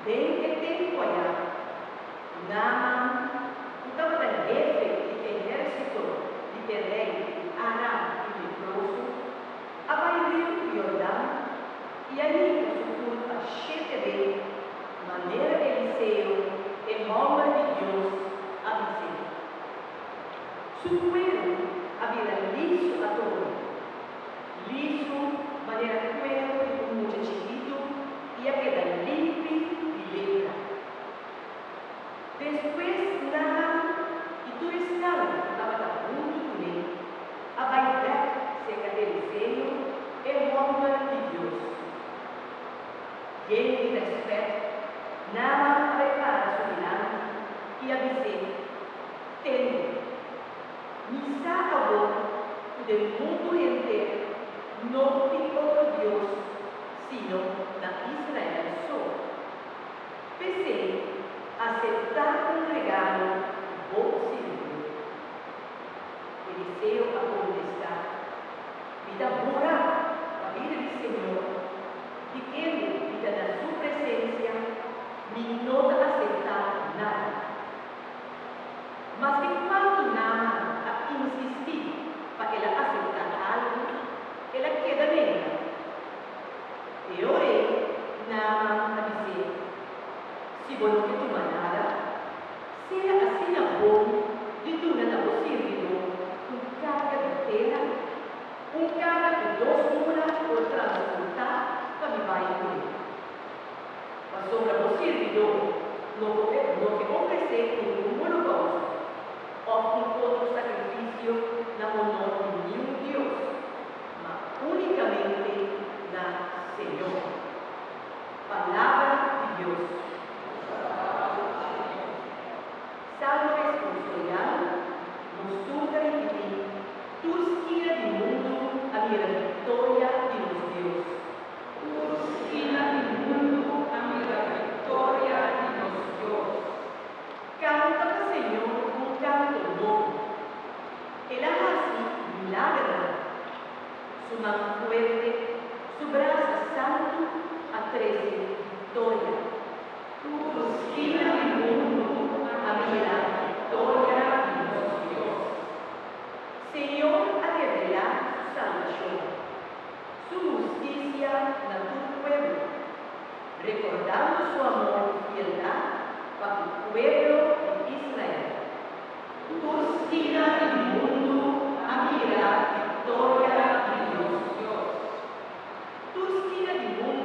Den e tempu ayá, Naaman, ku tabata hefe di ehérsito di e rei di Aram i leproso, a bai riu Yordan i a hinka su kurpa shete be, manera Eliseo, e hòmber di Dios, a bis'é. Su kueru a bira lisu atrobe, lisu manera kueru di un mucha chikitu i a keda limpi di lepra. Despues Naaman i tur esnan ku tabata huntu kuné a bai bèk serka Eliseo, e hòmber di Dios. Yen di rèspèt, Naaman a bai para su dilanti i a bis'é, Tende, mi sa awor ku den mundu henter no tin otro Dios sino na Israel so. P'esei, aseptá un regalo di bo sirbidó. Eliseo a kontestá, Mi ta hura pa bida di Señor, di kende mi ta na su presensia, mi no ta aseptá nada. Maske kuantu Naaman a insistí pa el a aseptá algu, el a keda nenga. E ora ei Naaman a bis'é, Si bo no ke tuma nada, sea asina bon di duna na bo sirbidó un karga di tera, un karga ku dos mula por transportá pa mi bai kuné. Pasobra bo sirbidó no por no ke ofresé ningun holokousto òf un otro sakrifisio na honor di niun dios, ma únikamente na Señor. Palabra di Dios. Salmo responsorial, Nos tur ta ripití, Tur skina di mundu a mira viktoria di nos Dios. Tur skina di mundu a mira viktoria di nos Dios. Kanta pa Señor un kanto nobo. El a hasi milagernan. Su man fuerte, su brasa santu a trese viktoria. Tur skina di mundu a mira viktoria di nos Dios. Señor a revelá su salbashon. Su hustisia na tur pueblo, rekordando su amor i fieldat pa ku pueblo di Israel. Tur skina di mundu a mira viktoria di nos Dios. Tur skina di mundu.